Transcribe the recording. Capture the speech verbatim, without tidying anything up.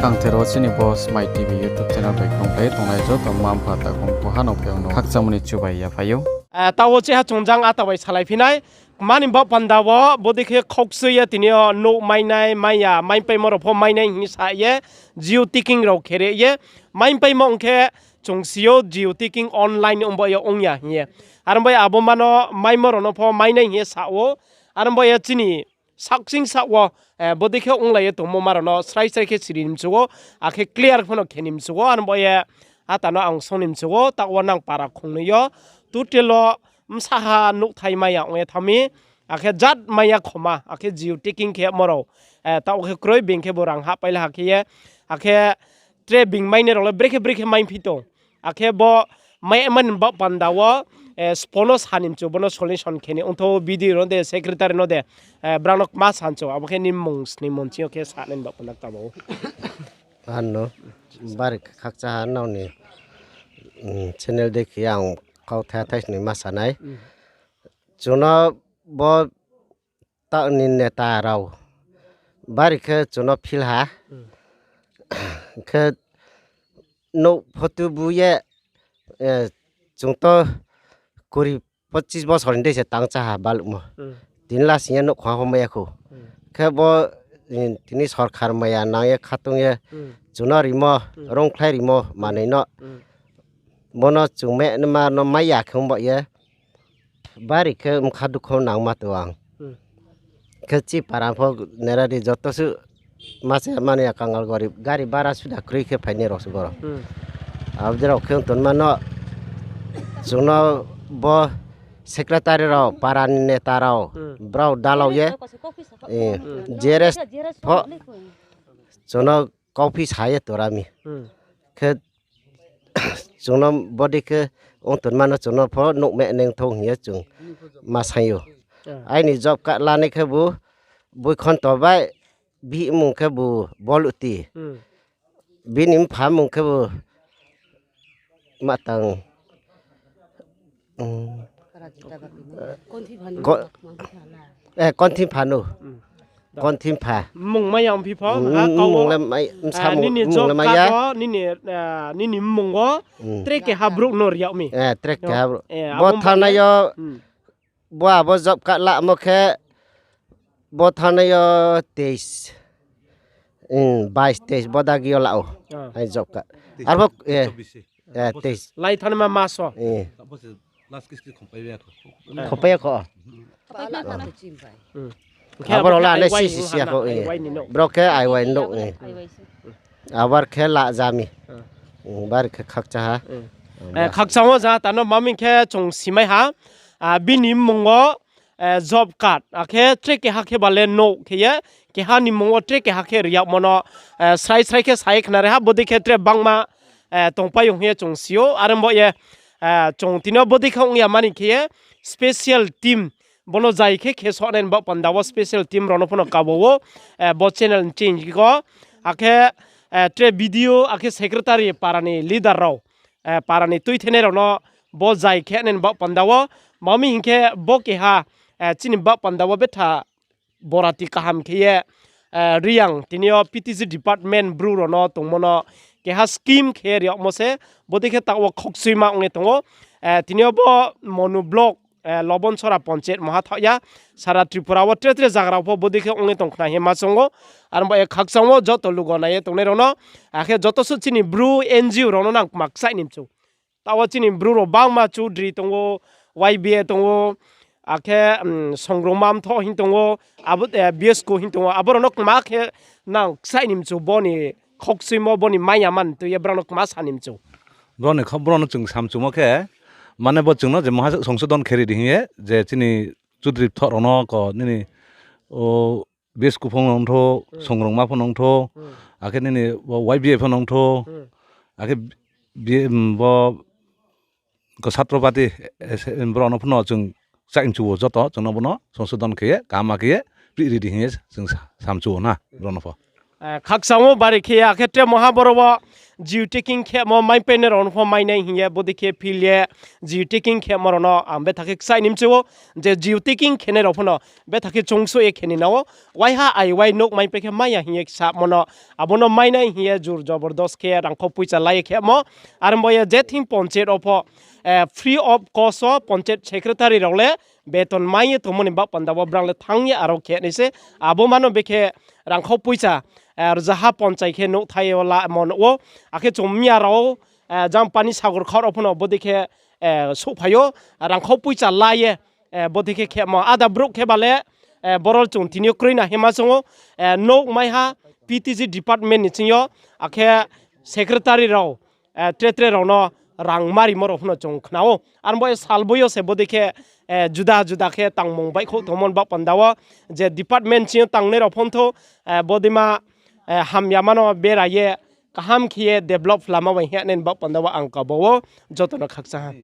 Kangthero chini bo Smai T V YouTube channel bai kongkhlai tongnai joto mma mpha takhu mkhu ha no phaiyong no khakchangmo ni chubai yaphai ou. Eh, taoh wo cheha chung jang ata bai salai phi nai. Mani baoh panda wo bodei khe khokchoi ye tini yo nouh mainai, mai ya, maipaimo rao pho mainai hing sa ye, geo tagging rao khe ri ye, maipaimo ong khe chung si ou geo tagging online ong bo ye ong ya hing ye. Aro bo ye abo ma no maimo rao no pho mainai hing ye sa ou. Aro bo ye chini saksing sa wo, eh, bodei khe onglai ye tongmo ma rao no srai srai khe siri ni mchu ou, akhe clear pho no khe ni mchu ou, aro bo ye ata no ang song ni mchu ou, taoh wo nang para khongnoi yo, total wo bsa ha nouhthai mai ya ong ye thanng mi, akhe jat mai ya khoma, akhe geo tagging khe mo rao, eh, taoh khe kroi, being khe bo rang hahpai la ha khe ye, akhe tre being mainai rao le brekhe brekhe maiphi tong. Akhe bo mai mani baoh panda wo, eh, spo no sa ni mchu, bo no solution khe ni ongthou, B D O no de, secretary no de, eh, brao no kma sa mchu, abo khe ni mmung sningmo nching yo khe sa nai ni baoh panda kta ba ou. Ano, bari khakchang ha nrao ni, mm, channel dei khe ang kauthai thai sni ma sa nai. Chung no bo taoh ni neta rao bari khe chung no feel ha. Khe nouh photo bu ye, eh, chung to kuri pochis bosor ni dei se tang chá ha baluhmo. Tini lasing ye nouhkhong pho mai ya khou. Khe bo, eh, tini sorkar maya nang ye khatung ye chung no rimo, rongkhlai rimo manoi no. Bo no chung ma no mai ya khe ong ba ye. Bari khe bkha dukho nangma tong ang. Khe chi para pho nera di joto suh ma se mani ya kangal gorib, gari bara suda kroi khe phainai rao se boro. Abo de rao khe ong tongma no chung no bo secretary rao, para ni neta rao, brao dalao ye, eh, G R S pho chung no kauphi sa ye tora mi. Khe chung no bodei khe ong tongma no chung no pho nouh ma nangthou hing ye chung ma saing ou. Aini job card lanai khebu Boikhonto bai, bihih mmung khebu Boluti. Bini mpha mmung khebu ma tang, eh, Konthi Phanu. Konthi Pha. Mmung mai ya ongphi pho, ha, mmung le mai, bsa mmung le mai ya. Nini job card wo, nini, eh, nini mmung wo tre keha brouh no ri yag mi. Eh, tre keha brouh. Bo thanai yo, bo abo job card lamo khe, bo thanai yo teis, bais teis bo dagi yo la ou. Aini job card. Arpho, eh, teis. Lai thanai ma mas wo. Khopai ya kho. Abo rao la nai si si ya kho. Brao khe I Y ni nouh. Abar khe la ja mi. Bari khe khakchang ha. Khakchang wo ja tano maming khe chung simai ha. Bini mmung wo job card, akhe tre keha khe ba le nouh khe ye, keha ni mmung wo tre keha khe ri yagmo no srai srai khe sa ye khnari ha, bodei khe tre bangma tongpai ong hing ye chung si ou, are bo ye chung tini yo bodei khe ong ya mani khe ye special team, bo no zai khe khe soh nai ni baoh panda wo special team rao no pho no kabo ou, bo channel ni change khe kho, akhe tre B D O, akhe secretary, para ni leader rao, para ni tuithenai rao no bo zai khe nai ni baoh panda wo, mami hing khe bo keha chini baoh panda wo betha borati kaham khe ye, Reang tini yo P T C department bru rao no tongmo no keha scheme khe ri yagmo se, bodei khe taoh wo khokchuima ong ye tong ou. Tini yo bo Monu block, Lobonsora panchayat moha thaoh ya, sara Tripura wo tre tre zaga rao pho bodei khe ong ye tong khna hing ye ma choung ou. Aro bo ye khakchang wo joto lugo nai ye tongnai rao no, akhe joto suh chini bru N G O rao no nang kma kchaih ni mchu. Taoh wo chini bru rao bangma Chaudhary tong ou, Y B A tong ou, akhe Songrongma Mthoh hing tong ou, abo, B S K hing tong ou, abo rao no kma khe nang kchaih ni mchu, bo ni khokchuimo, bo ni mai ya man tui ye brao no kma sa ni mchu. Brao no chung samchumo khe, mane bo chung no je moha songsodhon khe ri di hing ye, je chini Chaudhary Mthoh rao no ko nini, o, B S K pho nongthou, Songrongma pho nongthou, akhe nini bo Y B A pho nongthou, akhe bo ko Satrapati, brao no pho no chung kchaih mchu wo joto, chung no bo no songsodhon khe ye, kaham khe ye, pri ri di hing ye chung samchu wo na, brao no pho. Khakchang wo bari khe ya, akhe tre moha boro wo Geotagging khemo maipainai rao no pho mainai hing ye bodei khe phil ye geotagging khemo rao no ang betha khe kchaih ni mchu ou, je geotagging khenai rao pho no betha khe choungsouh ye khe ni nang ou. Waiha aiwai nouh maipai khe mai ya hing ye samo no, abo no mainai hing ye jur jobordos khe rangkhau poicha la ye khemo. Are bo ye je thing panchayat wo pho free of cost wo panchayat secretary rao le beton mai ye tongmo ni baoh panda wo brang le thanng ye aro khe nai se. Abo mano bekhe rangkhau poicha rzaha ponchai khe nouhthai yo lamo nuh ou. Akhe chung miya rao jang Panisagar khaoh rao pho no bodei khe souhphai ou, rangkhau poicha la ye bodei khe khemo. Ada brouh khe ba le boro chung tini yo kroi na hima chung ou, nouh maiha P T G department ni ching yo, akhe secretary rao tre tre rao no rang marimo rao pho no chung khna ou. Are bo ye salboi yo se bodei khe juda juda khe tangmung baihkhouh tongmo ni baoh panda wo, je department ching yo tangnai rao pho thou, bodeima hamyama no bera ye kaham khe ye develop lama bai hingnai ni baoh panda wo ang kabo ou, joto no khakchang ha.